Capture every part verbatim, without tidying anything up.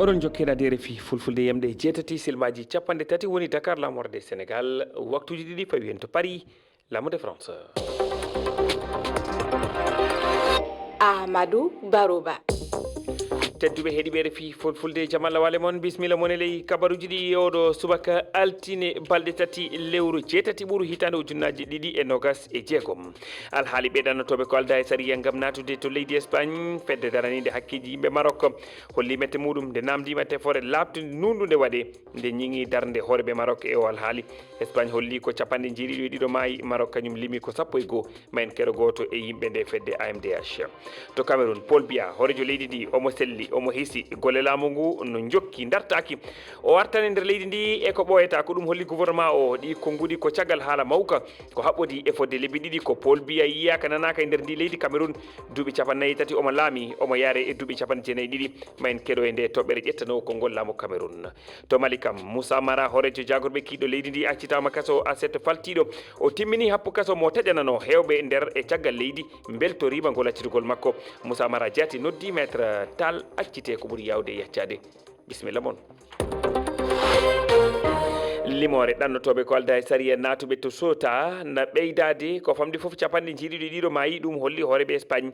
Oɗon jokkira D R F I Fulfulde, yamɗe jeetati silmaaji capanɗe tati woni Dakar, laamorde Senegal, waktuuji ɗiɗi fawi heen to Paris, Laamorde France. Amadou Barouba. Tedduɓe heɗiiɓe R F I Fulfulde, jam Allah waale mon, bisimilla mon e ley kabaruuji ɗi e oɗo subaka altine, balɗe tati lewru jeetati ɓuru hitaande ujunnaaji ɗiɗi e noogas e jeegom. Alhaali ɓeydannotooɓe ko aldaa e sariya ngam naatude to leydi Espagne, fedde daraniinde hakkeeji yimɓe Maroc holli mette muuɗum nde naamndiima tefoore laaɓtunde nuunɗunde waɗee, nde ñiŋi darnde hooreeɓe Maroc e o alhaali. Espagne holli ko capanɗe jeeɗiɗo e ɗiɗo maayi, Maroc kañum limi ko sappo e goo, ma en keɗo gooto e yimɓe nde fedde A M D H. To Cameroun, Paul Biya, hooreejo leydi ndi, omo selli, omo hiisi, golle laamu ngu no njokki, ndartaaki. O artani nder leydi ndi e ko ɓooyata, ko ɗum holli gouvernement o. Ɗi konnguɗi ko caggal haala mawka, ko haɓɓodii e fodde lebbi ɗiɗi ko Paul Biya yiyaaka nanaaka e nder ndi leydi Cameroun. Duuɓi capanɗe nayi e tati omo laami, omo yaare e duuɓi capanɗe jeenayi e ɗiɗi. Ma en keɗo e nde toɓɓere ƴettanoowo konngol laamu Cameroun. To Mali kam, Moussa Mara, hooreejo jaagorɓe kiiɗo leydi ndi, accitaama kaso aset faltiiɗo. O timmini happu kaso mo taƴananoo heewɓe nder e caggal leydi, mbeltoriima ngol accitugol makko. Moussa Mara Diaty noddi Maître Tall accitee ko ɓuri yaawde e yaccaade. Bisimilla mon. Limoore ɗannotooɓe ko aldaa e sariya naatuɓe to Ceuta na ɓeydaade, ko famɗi fof capanɗe jeeɗiɗo e ɗiɗo maayi, ɗum holli hooreeɓe Espagne.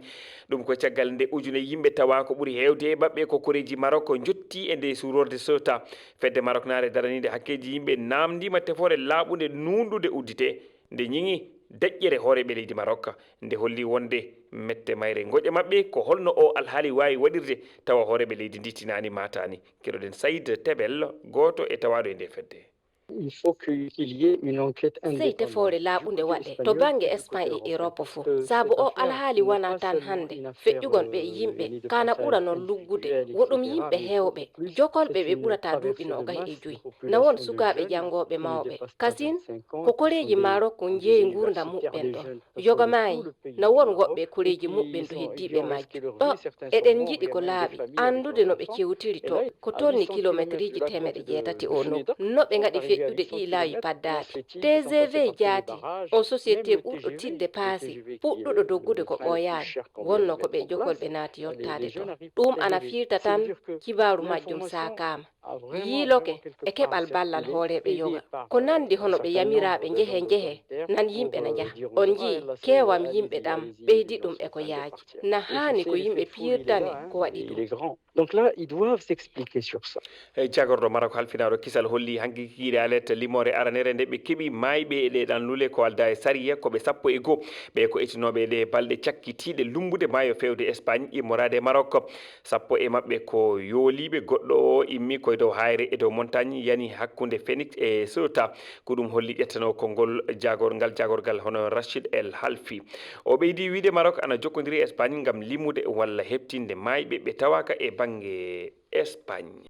Ɗum ko caggal nde ujune yimɓe tawa ko ɓuri heewde e maɓɓe ko koreeji Maroc njotti e nde suurorde Ceuta. Fedde Maroknaare daraniinde hakkeeji yimɓe naamndiima tefoore laaɓunde nuunɗunde udditee, nde ñiŋi deƴƴere hooreeɓe leydi Maroc, nde holli wonde mette mayre ngoƴa maɓɓe ko holno o alhaali waawi waɗirde tawa hooreeɓe leydi ndi tinaani maataani. Keɗoɗen Saïd Tebel, gooto e tawaaɗo e nde fedde. Il faut que, qu'il y ait une enquête indépendante. Sey tefoore laaɓunde waɗe to bannge Espagne e Europe fof, sabu o alhaali wonaa tan hannde feƴƴugol ɓe yimɓe, kana ɓura noon luggude. Wo ɗum yimɓe heewɓe, jokolɓe ɓe ɓurata duuɓi noogas e joyi. Na won sukaaɓe janngooɓe mawɓe. Kasin, ko koreeji Maroc njeeyi nguurndam muɓɓen ɗon. Yoga maayi, na won woɓɓe koreeji muɓɓen to heddiiɓe majji. Ɗo, eɗen njiɗi ko laaɓi, anndude no ɓe kewtiri to, ko tolni kilometriiji teemeɗɗe jeetati o nokku. No ɓe ngaɗi feƴƴude ɗii laawi paddaaɗi. T G V Diaty, o société ɓurɗo tiiɗde paasi, puɗɗuɗo doggude ko ɓooyaani. Wonno ko ɓe jokolɓe naati yottaade to. Ɗum ana firta tan kibaaru majjum saakaama. Yiiloke e keɓal ballal hooreeɓe yoga. Ko nanndi hono ɓe yamiraaɓe njehe njehe, nan yimɓe na njaha. On njii keewam yimɓe ɗam ɓeydi ɗum e ko yaaji. Na haani ko yimɓe piirtane ko waɗi ɗum. Donc là, ils doivent s'expliquer sur ça. E jagorɗo Maroc halfinaaɗo kisal holli hanki kikiiɗe alerte limoore aranere nde ɓe keɓi maayɓe e ɗe ɗan lule ko aldaa e sariya ko ɓe sappo e goo. Ɓe ko etinooɓe e ɗe balɗe cakkitiiɗe lumbude maayo feewde Espagne immoraade e Maroc. Sappo e maɓɓe ko yooliiɓe. Goɗɗo o immi koye dow haayre e dow montagne yani hakkunde Phoenix e Ceuta. Ko ɗum holli ƴettanoo konngol jagor-, ngal jagorgal hono Rachid El Halfi. O ɓeydi wiide Maroc ana jokkondiri e Espagne ngam limude walla heɓtinde maayɓe ɓe tawaaka e bannge Espagne.